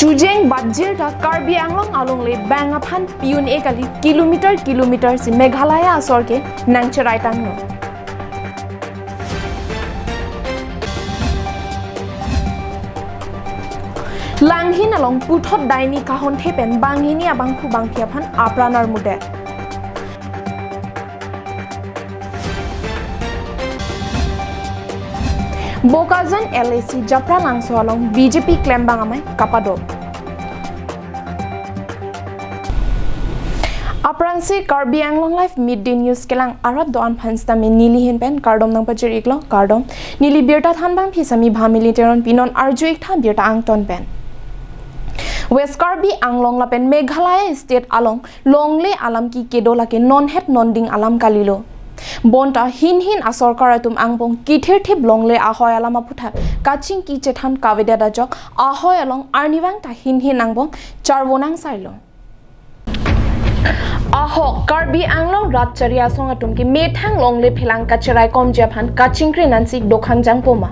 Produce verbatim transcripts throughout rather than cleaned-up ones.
Chujeng batjir ta Karbi Anglong alongle bang aphan pi-un-e kali, kilometer kilometer si Meghalaya asor ke nangcherai tanglo. Langhin along puthot daini kahonthe pen banghini abangphu bangphi aphan apran armudet. Bokajan L A C Japra Langso along B J P klembang amei kapado. Aphrangsi Karbi Anglong Live Midday News kelang arat do-an aphan sitame neli ahin pen kardom nangpajir-iklo, kardom. Neli birta thanbang phi Sami Bhamili Teron. Pinon arju-ik tha birta angton pen. West Karbi Anglong lapen Meghalaya State along longle alam ke kedo lake non het non ding alam kalilo. Bonta hin hin asorkar atum angbong kithirthip longle ahoi alam aphuthak kachingki chethan kavedet ajok ahoi along arnivang ta hin hin angbong charvo nangsailo. Ahok Karbi Anglong rat chari asong atum ke methang longle phelang kacherai komji aphan kachingkri nansi dokhang jangpo ma.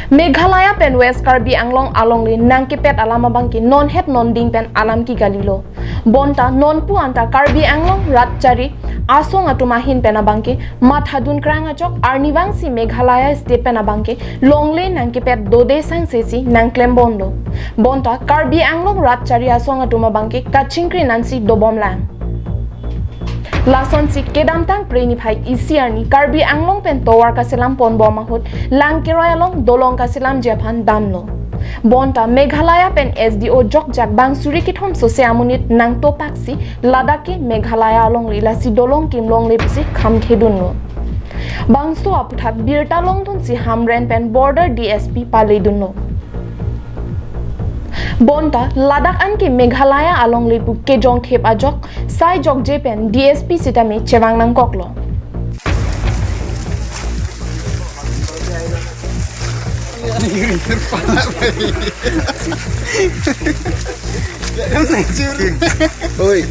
Meghalaya pen West Karbi Anglong alongle nangkepet alam abang ke non het non ding pen alam ke kalilo. Bonta nonpu anta Karbi Anglong rat chari asong atum ahin pen abang ke mathadun krang ajok arnivang si Meghalaya State pen abang ke longle nangkepet dode sangse si nangklembomlo. Bonta Karbi Anglong rat chari asong atum abang ke kachingkri nansi dobomlang. Lasonsi kedamtang Phre niphai isi arni Karbi Anglong pen tovar kaselam ponbom ahut Langkeroi along dolong kaselamji aphan damlo. Bonta Meghalaya pen S D O jokjak bang suri kethom sose amonit nangtopaksi ladak ke Meghalaya alongle lasi dolong kim longle pusi khamkhedunlo. Bangso aphuthak birta longdunsi Hamren pen border D S P paledunlo. Bonta ladak anke Meghalaya alongle pu kejongthip ajok sai jokje pen D S P sitame chevang nangkoklo. Oi.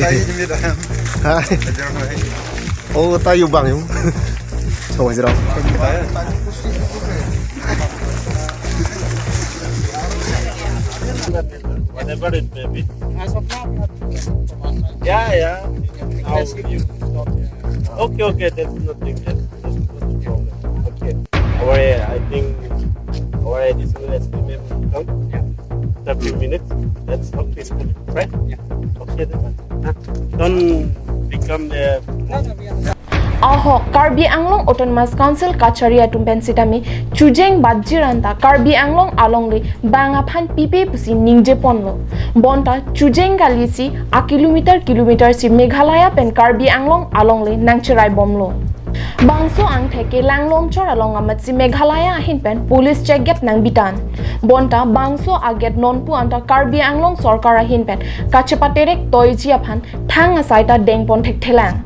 Hai. Oh, tayo bang yung. So, wajro. Whatever it may be. As of now, we have to get information. Yeah, yeah. How you stop? Okay, okay, that's nothing. That's, that's not a problem. Okay. Our, I think our additional S P may come. Yeah. Thirty minutes. That's okay. Right? Yeah. Okay, then. Huh? Don't become the No, no, we are Ahok Karbi Anglong Autonomous Council kachari atum pen sitame chujeng batjir anta Karbi Anglong alongle bang aphan pipe pusi ningje ponlo. Bonta chujeng kalisi a kilometer kilometer si Meghalaya pen Karbi Anglong alongle nangcherai bomlo. Bangso angthek ke Langlongchor along amatsi Meghalaya ahin pen police check gate nangbitan. Bonta bangso a gate nonpu anta Karbi Anglong sorkar ahin pen kachepaterek toiji aphan thang asai ta dengpon thekthelang.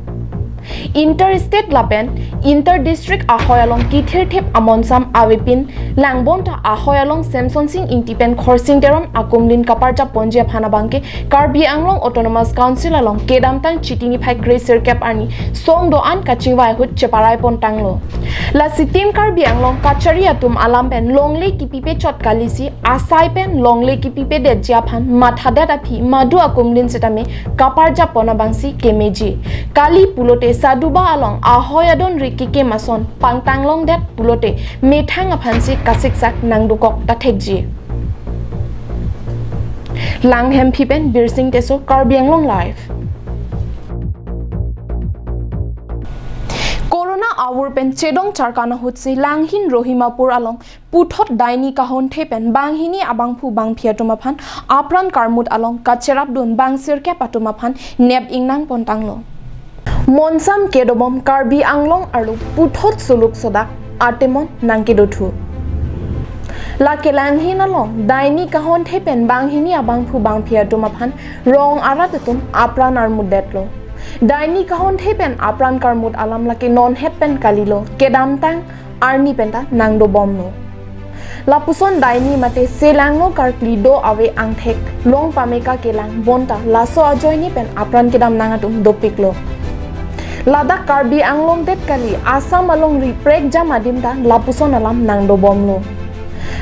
Inter state lapen inter district ahoi along kithirthip amonsam avepin lang bonta ahoi along Semson Sing Ingti pen Khorsing Teron akumlin kaparjap ponji aphan abangke Karbi Anglong Autonomous Council along kedamtang Chiti niphai kre sirkep arni song do-an kachingvai ahut cheparai pon tanglo. Lasi Team Karbi Anglong kachari atum alam pen longle kipipe chot kalisi asai pen longle kipipedetji aphan mathadet aphi madu akumlin sitame kaparjap pon abangsi kemeji. Kali pulote Saduba along ahoi adonri kekim ason pangtang longdet pulote methang aphansi kasiksak nangdokok ta thekji. Langhemphi pen Birsing Teso, Karbi Anglong Live. Corona avur pen chedong charkan ahutsi Langhin Rohimapur along puthot daini kahonthe pen banghini abangphu bangphi atum aphan apran karmut along kacherapdun bang sirkep atum aphan nep ingnang pon tanglo. Monsam kedobom Karbi Anglong arlo puthot suluk sodak atemon nangkedothu. Lake Langhin along daini kahonthe pen banghini abangphu bangphi atum aphan rong arat atum apran armutdetlo. Daini kahonthe pen apran karmut alam lake nonhet pen kalilo, kedamtang arni penta nangdobomlo. Lapuson daini mate selangno karkli do ave angthek long pameka kelang bonta laso ajoine pen apran kedam nang atum dopiklo. Ladak Karbi Anglong det kali Assam alongri prekjam adim ta lapuson alam nangdobomlo.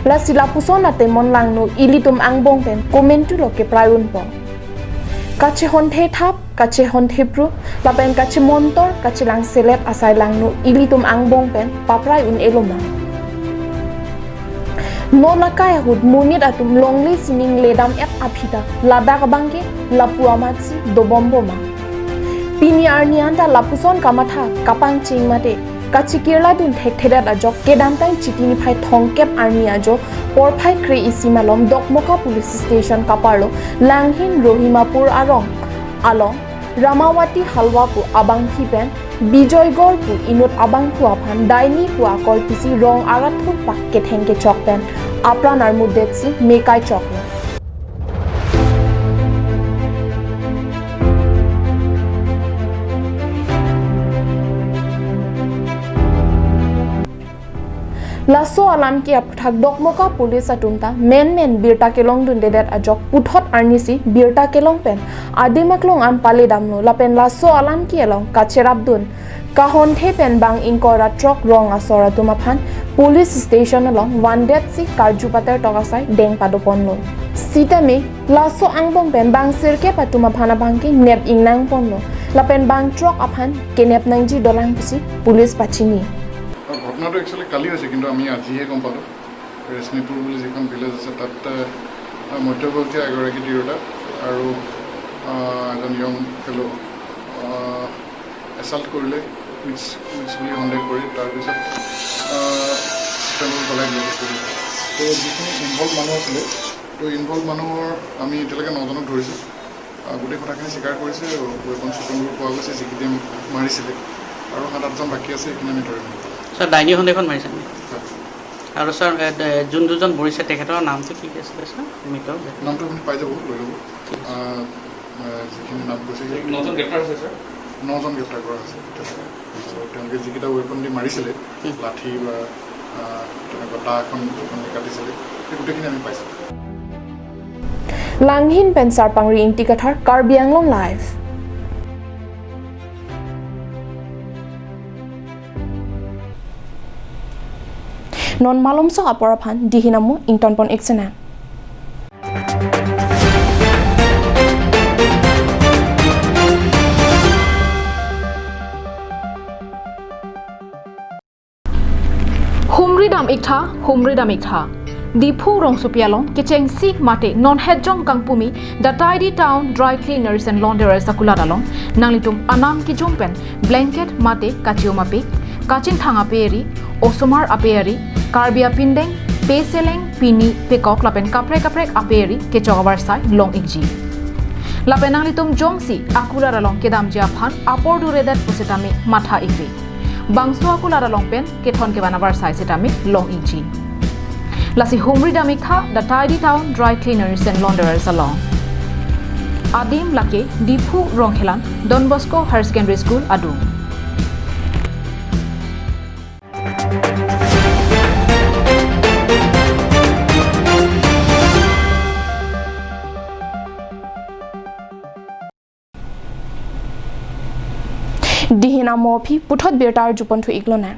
Lasi lapuson atemon langno ilitum angbong pen komantu lo keprai unpo. Kachehonthe thap, kachehonthe phru, lapen kachemontor, kachelangselet asai langno ilitum angbong pen paprai un-elo ma. Non akai ahut monit atum longle sining ledam-et aphi ta ladak abangke lapu amatsi dobompo ma. Pini arni anta lapuson kamatha kapangcheng mate kachekirla dun thekthedet ajok kedamtang Chiti niphai thomkep arni ajo porphai kre-isi malom Dokmoka Police Station kaparlo Langhin Rohimapur arong along Ramawati Halwa pu abangpi pen Bijoygor pu inut abangphu aphan daini pu akoi pisi rong arat thurpak ketheng kechok pen apran armutdetsi mekai choklo. Laso alam ke aphuthak Dokmoka Police atum ta menmen birta kelongdundedet ajok puthot arnisi birta kelong pen adim aklong an paledamlo lapen laso alam ke along kacherapdun kahonthe pen bang ingkoi ra throk rong asor atum aphan police station along vandetsi karju pater tok asai deng padoponlo. Sitame laso angbong pen bang sirkep atum aphan abangke nep ingnangponlo lapen bang throk aphan kenep nangji dolang pusi police pachini. ঘটনাটো একচুৱেলি কালি হৈছে, কিন্তু আমি আজিহে গম পালোঁ। ৰেশমিপুৰ বুলি যিখন ভিলেজ আছে, তাত আহ, মধ্যবৰ্তীয় এগৰাকী তিৰোতা আৰু আহ, এজন য়ং ফেলো এছাল্ট কৰিলে, উইটছ উইটছ বুলি সন্দেহ কৰি। তাৰপিছত আহ, তেওঁলোকক জ্বলাই দিলে। তো যিখিনি ইনভল্ভ মানুহ আছিলে, তো ইনভল্ভ মানুহৰ আমি এতিয়ালৈকে নজনক ধৰিছোঁ। আহ, গোটেই কথাখিনি স্বীকাৰ কৰিছে। ৱেপন চুটনবোৰ পোৱা গৈছে, যিকেইটাই মাৰিছিলে, আৰু সাত আঠজন বাকী আছে, সেইখিনি আমি ধৰিম। ছাৰ, ডাইনী সন্দেহত মাৰিছে নেকি? হয়। আৰু ছাৰ, এ, এ, যোন দুজন মৰিছে, তেখেতৰ নামটো কি কি আছিলে ছাৰ? মৃত ব্যক্তি। নামটো আপুনি পাই যাব, লৈ ল'ব। ঠিক আছে। আহ, আহ, যিখিনি নাম কৈছে, সেই নজন গ্ৰেপ্তাৰ হৈছে ছাৰ? নজন গ্ৰেপ্তাৰ কৰা হৈছে। আৰু তেওঁলোকে যিকেইটা ৱেপন দি মাৰিছিলে, হুম। লাঠি বা আহ, তেনেকুৱা দা এখন, এখন দি কাটিছিলে, সেই গোটেইখিনি আমি পাইছোঁ। Langhin pen Sarpangri Ingti Kathar, Karbi Anglong Live. Non malomso apor aphan dihin amo ingtonpon ik sena. Humri dam iktha, humri dam iktha. Diphu rongsopi along kechengsi mate non hetjong kangpumi The Tidy Town Dry Cleaners and Launderers akulat along nanglitum anam kijum pen blanket mate kachiom ape, kachingthang ape eri, osomar ape eri, Karbi apindeng, peseleng, pini, pekok lapen kaprek kaprek ape eri kechok avarsai long ikji. Lapen nanglitum jongsi akulat along kedamji aphan apor duredet pusitame matha ikri. Bangso akulat along pen kethon kevan avarsai sitame long ikji. Lasi humri dam iktha The Tidy Town Dry Cleaners and Launderers along. Adim lake Diphu Rongkhelan Don Bosco Higher Secondary School adung. Dihin amo aphi puthot birta arjupon thu iklonang.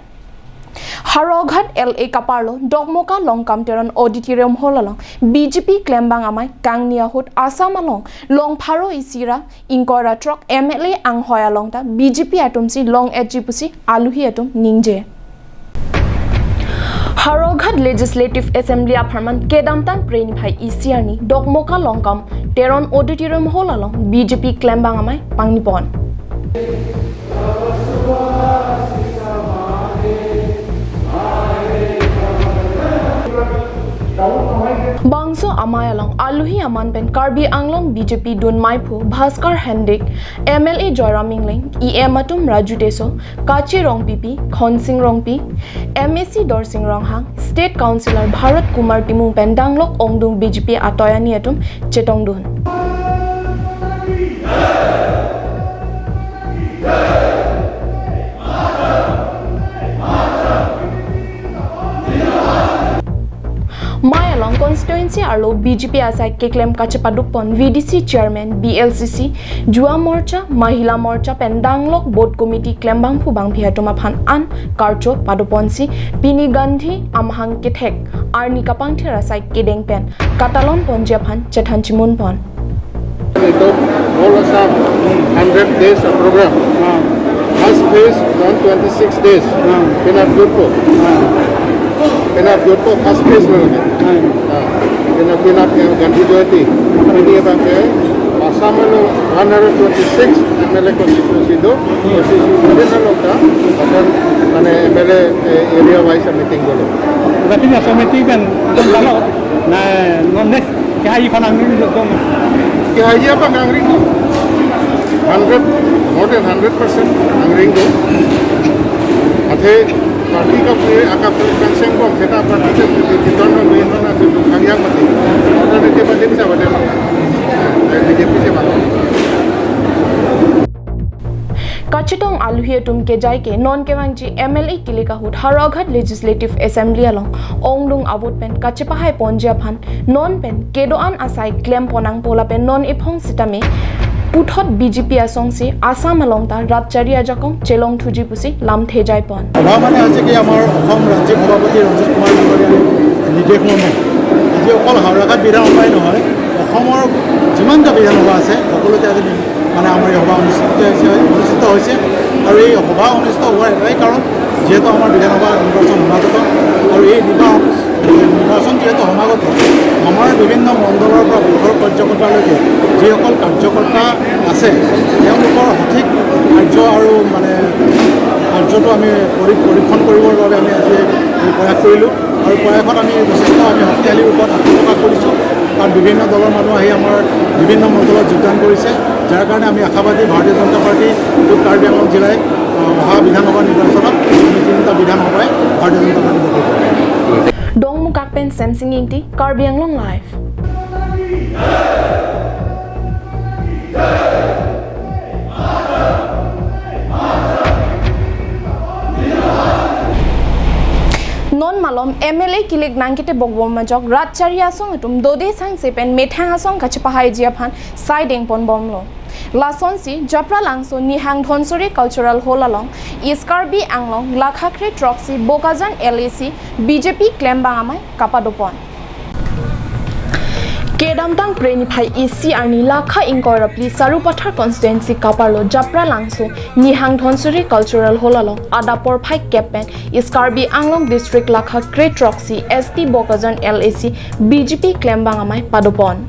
Howraghat L A kaparlo Dokmoka Longkam Teron Auditorium Hall along B J P klembang amei kangni ahut Assam along long pharo isi ra ingkoi ra throk M L A anghoi along ta B J P atum si long etji pusi aluhi atum ningje. Howraghat Legislative Assembly apharman kedamtang Phre niphai isi arni Dokmoka Longkam Teron Auditorium Hall along B J P klembang amei pangnipon. Bangso amei along aluhi aman pen Karbi Anglong B J P dunmeiphu Bhaskar Handique, M L A Joyram Engleng, E M atum Raju Teso, Kachi Rongpipi, Khonsing Rongpi, M A C Dorsing Ronghang, State Councillor Bharat Kumar Timung pen danglok ongdung B J P atoyani atum chetongdun. Mei along constituency C arlo B J P asai keklem kachepaduk pon V D C chairman, B L C C, Yuva Morcha, Mahila Morcha pen danglok booth committee klembangphu bangphi atum aphan an karcho padoponsi pini Gandhi amahang kethek arni kapangthir asai kedeng pen katalon ponji aphan chethan chimun pon. Ito all Assam hundred days program. First phase one twenty-six days. Penap jutpo. Penap jutpo first phase lo lagi. Penap penap yang Gandhi Jayanti. Ini abang ke Assam lo one hundred twenty-six M L A constituency do. Constituency na lo ka. Akan mane M L A area wise meeting dolo. Berarti ni asal meeting kan kalau na non next Kehai aphan angring do dong. Kehai aphan angring do. Hundred, more than hundred percent angring do. Athe party ka pure aka pure kangseng bom, seta party ke pure kiton no main no na se kang yang mati. Kota de ke bade bisa bade. B J P se bade. Kachetong aluhi atum kejai ke non kevangji M L A kilik ahut Howraghat Legislative Assembly along ongdung avote pen kachepahai ponji aphan non pen kedo-an asai klem pon nangpo lapen non ephong sitame puthot B J P asong si Assam along ta rat chari ajakong chelong thuji pusi lamthe jai pon. সভা মানে হৈছে কি, আমাৰ অসম ৰাজ্যিক সভাপতি ৰঞ্জিত কুমাৰ ডাঙৰীয়াৰ নিৰ্দেশ মৰ্মে আজি অকল হাওৰাঘাট বিধানসভাই নহয়, অসমৰ যিমানটা বিধানসভা আছে সকলোতে আজি নি- মানে আমাৰ এই সভা অনুষ্ঠিত হৈছে, অনুষ্ঠিত হৈছে। আৰু এই সভা অনুষ্ঠিত হোৱাৰ এটাই কাৰণ, যিহেতু আমাৰ বিধানসভা নিৰ্বাচন সমাগত আৰু এই নিৰ্বা-, নিৰ্বাচন যিহেতু সমাগত, আমাৰ বিভিন্ন মণ্ডলৰ পৰা বুথৰ কাৰ্যকৰ্তালৈকে যিসকল কাৰ্যকৰ্তা আছে, তেওঁলোকৰ সঠিক কাৰ্য আৰু মানে কাৰ্যটো আমি পৰি-, পৰীক্ষণ কৰিবৰ বাবে আমি আজি এই প্ৰয়াস কৰিলোঁ। আৰু প্ৰয়াসত আমি যথেষ্ট আমি শক্তিশালী ৰূপত আত্মপ্ৰকাশ কৰিছোঁ। কাৰণ বিভিন্ন দলৰ মানুহ আহি আমাৰ বিভিন্ন মণ্ডলত যোগদান কৰিছে, যাৰ কাৰণে আমি আশাবাদী ভাৰতীয় জনতা পাৰ্টি উত্তৰ কাৰ্বি আংলং জিলাই, আহ, অহা বিধানসভা নিৰ্বাচনত আমি তিনিটা বিধানসভাই ভাৰতীয় জনতা পাৰ্টি দখল কৰিব। Dongmukak pen Semsing Ingti, Karbi Anglong Live. Non malom M L A kilik nangketebok bom ajok rat chari asong atum dode sangse pen methang asong kachepahaiji aphan saideng pon bomlo. Lasonsi Japralangso Nihang Dhonsuri Cultural Hall along East Karbi Anglong lakha kre throksi Bokajan L A C B J P klembang amei kapadopon. Kedamtang Phre niphai isi arni lakha ingkoi ra phli Sarupathar constituency kaparlo Japralangso Nihang Dhonsuri Cultural Hall along adap porphai kep pen East Karbi Anglong District lakha kre throksi S T Bokajan L A C B J P klembang amei padopon.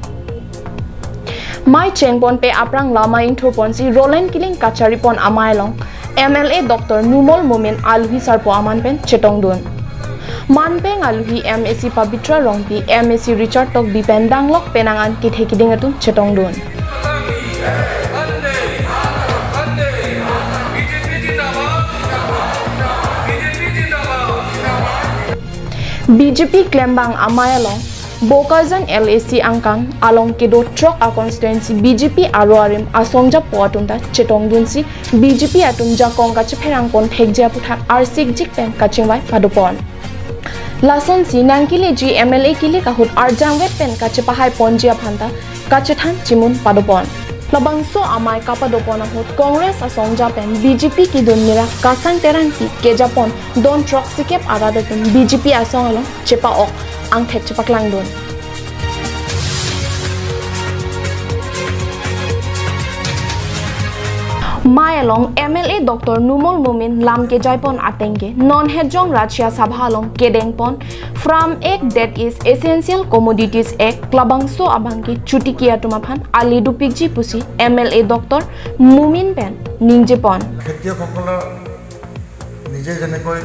Mei chengponpe aphrang lama ingthurponsi Roland Killing kacharipon amei along M L A Doctor Numal Momin aluhi sarpo aman pen chetongdun. Manpeng aluhi M A C Pabitra Rongpi, M A C Richard Tokbi pen danglok penang an kethe kiding atum chetongdun. B J P klembang amei along Bokajan L A C angkang along kedo throk a constituency B J P aro arim asong japo atum ta chetongdunsi B J P atum jakong kachepherang pon thekji aphuthak arsikjik pen kachingvai padopon. Lasonsi nangkeleji M L A kilik ahut arjangvet pen kachepahai ponji aphan ta kachethan chimun padopon. Labangso amei kapadopon ahut Congress asong ja pen B J P kidun mira Kasang Terangpi kejapon don throksikep arat atum B J P asong along chepa-ok angthek chepaklangdun. Mei along M L A Doctor Numal Momin lam kejaipon atengke non Hejong Rajya Sabha along kedengpon Farm Act, that is Essential Commodities Act, labangso abangke chutiki atum aphan ale dopikji pusi M L A Doctor Momin pen ningjepon. খেতিয়কসকলৰ নিজে যেনেকৈ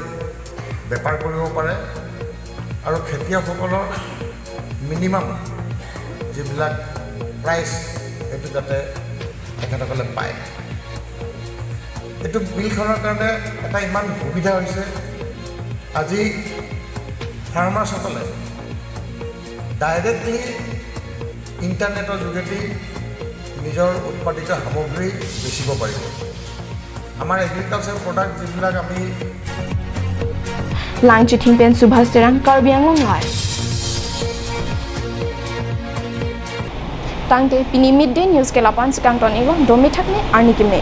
বেপাৰ কৰিব পাৰে আৰু খেতিয়কসকলৰ মিনিমাম যিবিলাক প্ৰাইচ, সেইটো যাতে তেখেতসকলে পায়। এইটো বিলখনৰ কাৰণে এটা ইমান সুবিধা হৈছে, আজি ফাৰ্মাৰ্ছসকলে ডাইৰেক্টলি ইণ্টাৰনেটৰ যোগেদি নিজৰ উৎপাদিত সামগ্ৰী বেচিব পাৰিব। আমাৰ এগ্ৰিকালচাৰ প্ৰডাক্ট যিবিলাক আমি Langchithing pen Subhas Terang, Karbi Anglong Live. Tangte pini Midday News ke lapu-an si kangton iklo, dome thakme, arni keme.